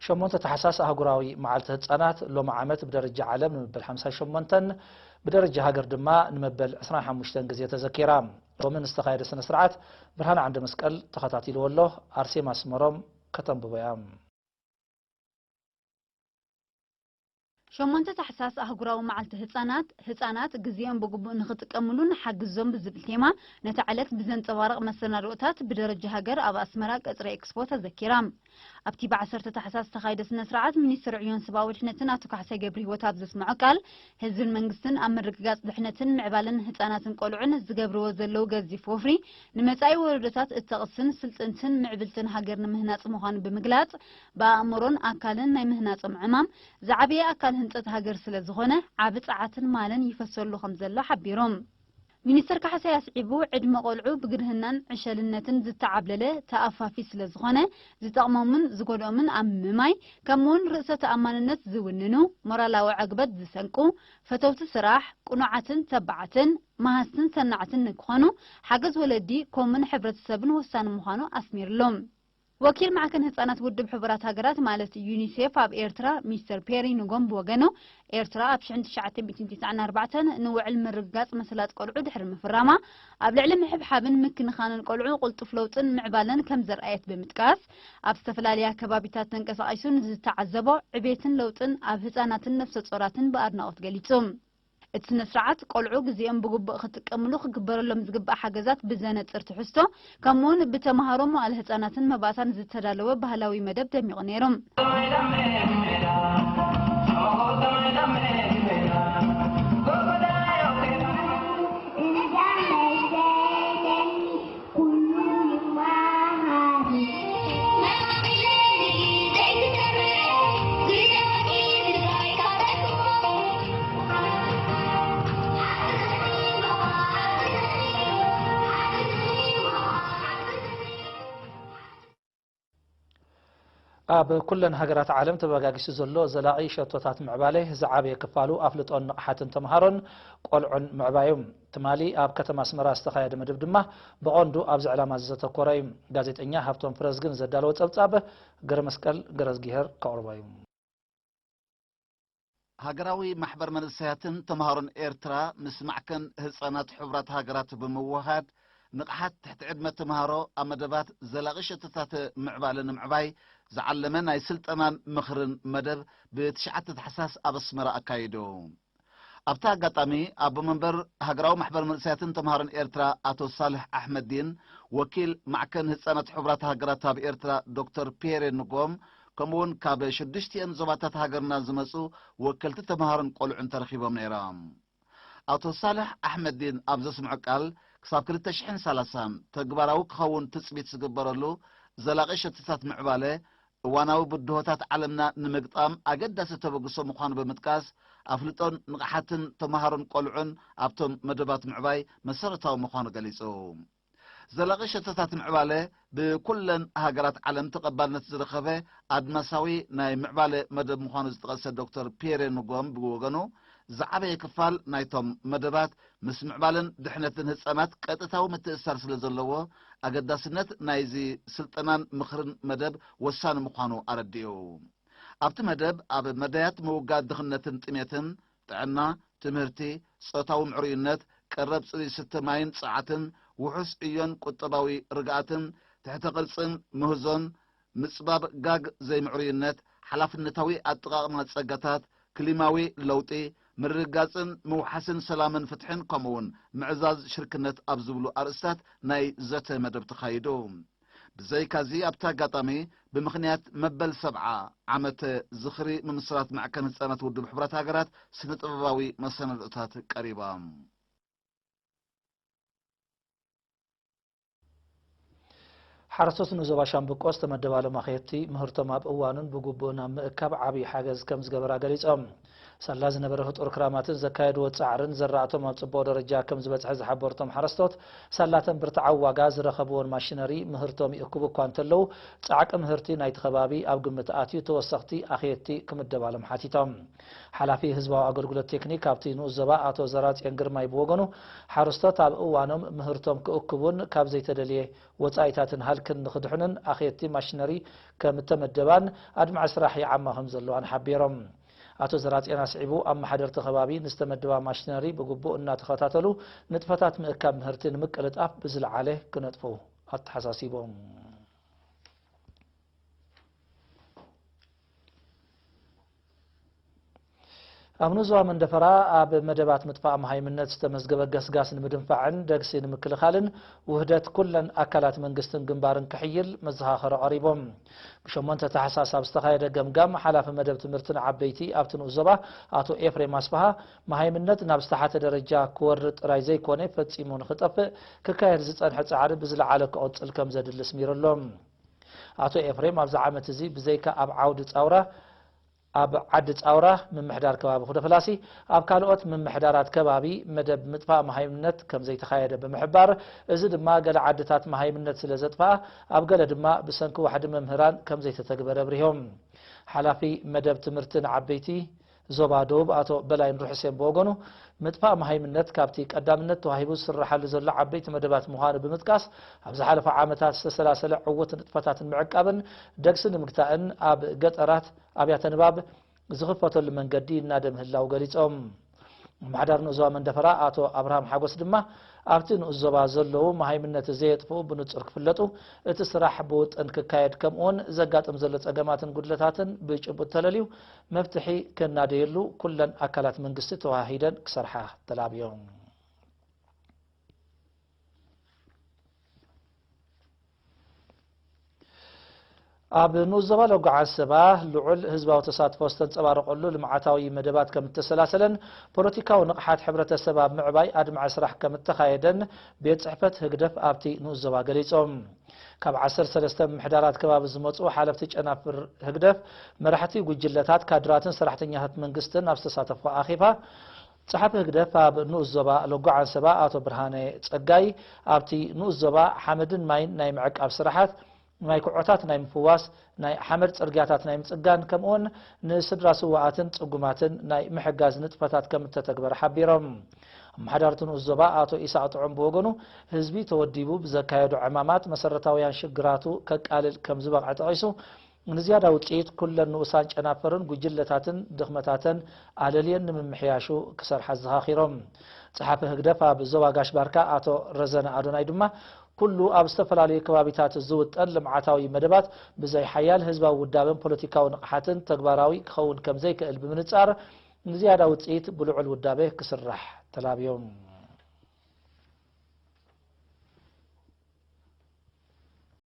ሸሞንተ ታሕሳስ ኣህጉራዊ መዓልቲ ህጻናት ሎሚ ዓመት ብደረጃ ዓለም ንመበል ሓምሳ ሸሞንተን ብደረጃ ሃገር ድማ ንመበል ዕስራን ሓሙሽተን ግዜ ተዘኪራ። ሎሚ ንዝተኻየደ ስነ ስርዓት ብርሃን ዓንደ መስቀል ተኸታቲልዎ ኣሎ። ኣርሴማ ኣስመሮም ከተንብቦ እያ። ሸሞንተ ታሕሳስ ኣህጉራዊ መዓልቲ ህጻናት፣ ህጻናት ግዜኦም ብግቡእ ንኽጥቀምሉ ንሓግዞም ብዝብል ቴማ ነታ ዕለት ብዘንጸባርቕ መሰናድኦታት ብደረጃ ሃገር ኣብ ኣስመራ ቀጽሪ ኤክስፖ ተዘኪራ። ኣብቲ ብዓሰርተ ታሕሳስ ዝተኻየደ ስነ ስርዓት ሚኒስትር ዕዮን ሰብኣዊ ድሕነትን ኣቶ ካሕሳይ ገብረሂወት ኣብ ዘስምዖ ቃል፣ ህዝብን መንግስትን ኣብ ምርግጋጽ ድሕነትን ምዕባለን ህጻናትን ቆልዑን ዝገብርዎ ዘለዉ ገዚፍ ወፍሪ ንመጻኢ ወለዶታት እተቕስን ስልጥንትን ምዕብልትን ሃገር ንምህናጽ ምዃኑ ብምግላጽ፣ ብኣእምሮን ኣካልን ናይ ምህናጾም ዕማም ዝዓበየ ኣካል ህንጸት ሃገር ስለ ዝኾነ ዓቢ ጸዓትን ማልን ይፈሰሉ ከም ዘሎ ሓቢሮም። ሚኒስተር ካሕሳይ ኣስዒቡ፣ ዕድመ ቆልዑ ብግርህናን ዕሸልነትን ዝተዓብለለ ተኣፋፊ ስለ ዝኾነ፣ ዝጠቕሞምን ዝጎድኦምን ኣብ ምምማይ፣ ከምኡውን ርእሰ ተኣማንነት ዝውንኑ፣ ሞራላዊ ዕግበት ዝሰንቁ፣ ፈተውቲ ስራሕ፣ ቅኑዓትን ተባዓትን፣ መሃዝትን ሰናዕትን ንክኾኑ ሓገዝ ወለዲ ከምኡውን ሕብረተሰብን ወሳኒ ምዃኑ ኣስሚርሎም። ወኪል ማዕከን ህጻናት ውድብ ሕቡራት ሃገራት ማለት ዩኒሴፍ ኣብ ኤርትራ ሚስተር ፔሪ ንጎም ብወገኑ፣ ኤርትራ ኣብ ሽሕን ትሽዓተ ሚእትን ትስዓን ኣርባዕተን ንውዕል ምርግጋጽ መሰላት ቆልዑ ድሕሪ ምፍራማ፣ ኣብ ልዕሊ ምሕብሓብን ምክንኻንን ቆልዑ ቅልጡፍ ለውጥን ምዕባለን ከም ዘርኣየት ብምጥቃስ፣ ኣብ ዝተፈላለያ ከባቢታት ተንቀሳቒሱ ንዝተዓዘቦ ዕቤትን ለውጥን ኣብ ህጻናትን ነፍሰ ጾራትን ብኣድናቖት ገሊጹ። እቲ ስነ ስርዓት ቆልዑ ግዜኦም ብግቡእ ክጥቀምሉ ክግበረሎም ዝግባእ ሓገዛት ብዘነጽር ትሕዝቶ ከምኡውን ብተምሃሮ መዋእለ ህጻናትን መባእታን ዝተዳለወ ባህላዊ መደብ ደሚቑ ነይሩ። ኣብ ኩለን ሃገራት ዓለም ተበጋጊሱ ዘሎ ዘላቒ ሸቶታት ምዕባለ ዝዓበየ ክፋሉ ኣፍልጦን ንቕሓትን ተምሃሮን ቆልዑን ምዕባይ እዩ። ትማሊ ኣብ ከተማ ኣስመራ ዝተኻየደ መደብ ድማ ብቐንዱ ኣብዚ ዕላማ እዚ ዘተኮረ እዩ። ጋዜጠኛ ሃብቶም ፍረዝግን ዘዳለዎ ጸብጻብ ገረመስቀል ገረዝጊሄር ከቕርቦ እዩ። ሃገራዊ ማሕበር መንእሰያትን ተምሃሮን ኤርትራ ምስ ማዕከን ህጻናት ሕቡራት ሃገራት ብምውሃድ ንቕሓት ትሕቲ ዕድመ ተምሃሮ ኣብ መደባት ዘላቒ ሸቶታት ምዕባለ ንምዕባይ ዝዓለመ ናይ ስልጠናን ምኽርን መደብ ብትሽዓተ ታሕሳስ ኣብ ኣስመራ ኣካይዱ። ኣብቲ ኣጋጣሚ ኣቦ መንበር ሃገራዊ ማሕበር መንእሰያትን ተምሃሮን ኤርትራ ኣቶ ሳልሕ ኣሕመዲን ወኪል ማዕከን ህጻናት ሕቡራት ሃገራት ኣብ ኤርትራ ዶክተር ፒየሬ ንጎም ከምኡውን ካብ ሽዱሽቲኤን ዞባታት ሃገርና ዝመጹ ወከልቲ ተምሃሮን ቆልዑን ተረኺቦም ነይሮም። ኣቶ ሳልሕ ኣሕመዲን ኣብ ዘስምዖ ቃል ክሳብ ክልተ ሽሕን ሰላሳን ተግባራዊ ክኸውን ትጽቢት ዝግበረሉ ዘላቒ ሸቶታት ምዕባለ እዋናዊ ብድሆታት ዓለምና ንምግጣም ኣገዳሲ ተበግሶ ምዃኑ ብምጥቃስ ኣፍልጦን ንቕሓትን ተምሃሮን ቆልዑን ኣብቶም መደባት ምዕባይ መሰረታዊ ምዃኑ ገሊጹ። ዘላቒ ሸቶታት ምዕባለ ብኩለን ሃገራት ዓለም ተቐባልነት ዝረኸበ ኣድማሳዊ ናይ ምዕባለ መደብ ምዃኑ ዝጠቐሰ ዶክተር ፒየሬ ንጎም ብወገኑ ዝዓበየ ክፋል ናይቶም መደባት ምስ ምዕባለን ድሕነትን ህጻናት ቀጥታዊ ምትእስሳር ስለ ዘለዎ ኣገዳስነት ናይዚ ስልጠናን ምኽርን መደብ ወሳኒ ምዃኑ ኣረዲኡ። ኣብቲ መደብ ኣብ መዳያት ምውጋድ ድኽነትን ጥሜትን፣ ጥዕና፣ ትምህርቲ፣ ጾታዊ ምዕሩይነት፣ ቀረብ ጽሩይ ስተ ማይን ጸዓትን፣ ውሑስ ዕዮን ቁጠባዊ ርግኣትን፣ ትሕተ ቅርጽን ምህዞን፣ ምጽባብ ጋግ ዘይምዕሩይነት፣ ሓላፍነታዊ ኣጠቓቕማ ጸጋታት፣ ክሊማዊ ለውጢ፣ ምርግጋጽን ምውሓስን ሰላምን ፍትሕን ከምኡውን ምዕዛዝ ሽርክነት ኣብ ዝብሉ ኣርእስታት ናይ ዘተ መደብ ተኻይዱ። ብዘይካዚ ኣብቲ ኣጋጣሚ ብምኽንያት መበል ሰብዓ ዓመተ ዝኽሪ ምምስራት ማዕከን ህጻናት ውድብ ሕቡራት ሃገራት ስነ ጥበባዊ መሰናድኦታት ቀሪባ። ሓረስቶት ንዞባ ሻምብቆ ዝተመደባሎም ኣኽየድቲ ምህርቶም ኣብ እዋኑን ብግቡእን ኣብ ምእካብ ዓብዪ ሓገዝ ከም ዝገበራ ገሊጾም። ሳላ ዝነበረ ህጡር ክራማትን ዘካየድዎ ጻዕርን ዘራእቶም ኣብ ጽቡቕ ደረጃ ከም ዝበጽሐ ዝሓበሩ እቶም ሓረስቶት፣ ሳላተን ብርትዓዊ ዋጋ ዝረኸብዎን ማሽነሪ ምህርቶም ይእክቡ እኳ እንተለዉ፣ ጻዕቂ ምህርቲ ናይቲ ከባቢ ኣብ ግምት ኣትዩ ተወሰኽቲ ኣኽየድቲ ክምደባሎም ሓቲቶም። ሓላፊ ህዝባዊ ኣገልግሎት ቴክኒክ ኣብቲ ንኡስ ዞባ ኣቶ ዘራጽዮን ግርማይ ብወገኑ፣ ሓረስቶት ኣብ እዋኖም ምህርቶም ክእክቡን ካብ ዘይተደልየ ወጻኢታትን ሃልክን ንኽድሕኑን ኣኽየድቲ ማሽነሪ ከም እተመደባን ኣድማዒ ስራሕ ይዓማ ከም ዘለዋን ሓቢሮም። ኣቶ ዘራጽዮን ኣስዒቡ፣ ኣመሓደርቲ ከባቢ ንዝተመደባ ማሽነሪ ብግቡእ እናተኸታተሉ ንጥፈታት ምእካብ ምህርቲ ንምቅልጣፍ ብዝለዓለ ክነጥፉ ኣተሓሳሲቦም። ኣብ ንዞባ መንደፈራ ኣብ መደባት ምጥፋእ መሃይምነት ዝተመዝገበ ገስጋስ ንምድንፋዕን ደግሲ ንምክልኻልን ውህደት ኩለን ኣካላት መንግስትን ግንባርን ክሕይል መዘኻኸሪ ቀሪቦም። ብሸሞንተ ታሕሳስ ኣብ ዝተኻየደ ገምጋም፣ ሓላፊ መደብ ትምህርትን ዓበይቲ ኣብቲ ንኡስ ዞባ ኣቶ ኤፍሬም ኣስፍሃ፣ መሃይምነት ናብ ዝተሓተ ደረጃ ክወርድ ጥራይ ዘይኮነ፣ ፈጺሙ ንኽጠፍእ ክካየድ ዝጸንሐ ጻዕሪ ብዝለዓለ ክቕጽል ከም ዘድሊ ኣስሚሩ ኣሎ። ኣቶ ኤፍሬም፣ ኣብዚ ዓመት እዚ ብዘይካ ኣብ ዓውዲ ጻውራ ኣብ ዓዲ ጻውራ ምምሕዳር ከባቢ ኩደፍላሲ፣ ኣብ ካልኦት ምምሕዳራት ከባቢ መደብ ምጥፋእ መሃይምነት ከም ዘይተኻየደ ብምሕባር፣ እዚ ድማ ገለ ዓድታት መሃይምነት ስለ ዘጥፍኣ፣ ኣብ ገለ ድማ ብሰንኪ ዋሕዲ መምህራን ከም ዘይተተግበረ ኣብሪሆም። ሓላፊ መደብ ትምህርቲ ንዓበይቲ ዞባ ደቡብ ኣቶ በላይ ኑርሕሴን ብወገኑ፣ ምጥፋእ መሃይምነት ካብቲ ቀዳምነት ተዋሂቡ ዝስራሓሉ ዘሎ ዓበይቲ መደባት ምዃኑ ብምጥቃስ፣ ኣብ ዝሓለፈ ዓመታት ዝተሰላሰለ ዕዉት ንጥፈታት ንምዕቃብን ደግሲ ንምግታእን ኣብ ገጠራት ኣብያተ ንባብ ዝኽፈተሉ መንገዲ ይናደ ምህላው ገሊጾም። ምምሕዳር ንኡስ ዞባ መንደፈራ ኣቶ ኣብርሃም ሓጎስ ድማ፣ ኣብቲ ንኡስ ዞባ ዘለዉ መሃይምነት ዘየጥፍኡ ብንጹር ክፍለጡ፣ እቲ ስራሕ ብውጥን ክካየድ፣ ከምኡውን ዘጋጥም ዘሎ ጸገማትን ጉድለታትን ብጭቡጥ ተለልዩ መፍትሒ ክናደየሉ ኩለን ኣካላት መንግስቲ ተዋሂደን ክሰርሓ ተላብዮም። ኣብ ንኡስ ዞባ ሎጉዓ ሰባ ልዑል ህዝባዊ ተሳትፎ ዝተንጸባረቐሉ ልምዓታዊ መደባት ከም እተሰላሰለን ፖለቲካዊ ንቕሓት ሕብረተሰብ ኣብ ምዕባይ ኣድማዒ ስራሕ ከም እተኻየደን ቤት ጽሕፈት ህግደፍ ኣብቲ ንኡስ ዞባ ገሊጾም። ካብ ዓሰርተ ሰለስተ ምምሕዳራት ከባቢ ዝመጹ ሓለፍቲ ጨናፍር ህግደፍ፣ መራሕቲ ጉጅለታት፣ ካድራትን ሰራሕተኛታት መንግስትን ኣብ ዝተሳተፎ ኣኼባ፣ ጸሓፊ ህግደፍ ኣብ ንኡስ ዞባ ሎጉዓ ሰባ ኣቶ ብርሃነ ጸጋይ፣ ኣብቲ ንኡስ ዞባ ሓመድን ማይን ናይ ምዕቃብ ስራሓት፣ ናይ ኩዖታት ናይ ምፍዋስ፣ ናይ ሓመድ ጽርግያታት ናይ ምጽጋን፣ ከምኡውን ንስድራ ስውኣትን ጽጉማትን ናይ ምሕጋዝ ንጥፈታት ከም እተተግበረ ሓቢሮም። ኣመሓዳሪ እቲ ንኡስ ዞባ ኣቶ ኢሳቕ ጥዑም ብወገኑ፣ ህዝቢ ተወዲቡ ብዘካየዶ ዕማማት መሰረታውያን ሽግራቱ ከቃልል ከም ዝበቕዐ ጠቒሱ፣ ንዝያዳ ውጽኢት ኩለን ንኡሳን ጨናፍርን ጉጅለታትን ድኽመታተን ኣለልየን ንምምሕያሹ ክሰርሓ ኣዘኻኺሮም። ጸሓፊ ህግደፍ ኣብ ዞባ ጋሽ ባርካ ኣቶ ረዘነ ኣዶናይ ድማ፣ ኩሉ ኣብ ዝተፈላለዩ ከባቢታት ዝውጠን ልምዓታዊ መደባት ብዘይ ሓያል ህዝባዊ ውዳበን ፖለቲካዊ ንቕሓትን ተግባራዊ ክኸውን ከም ዘይክእል ብምንጻር፣ ንዝያዳ ውጽኢት ብልዑል ውዳበ ክስራሕ ተላብዮም።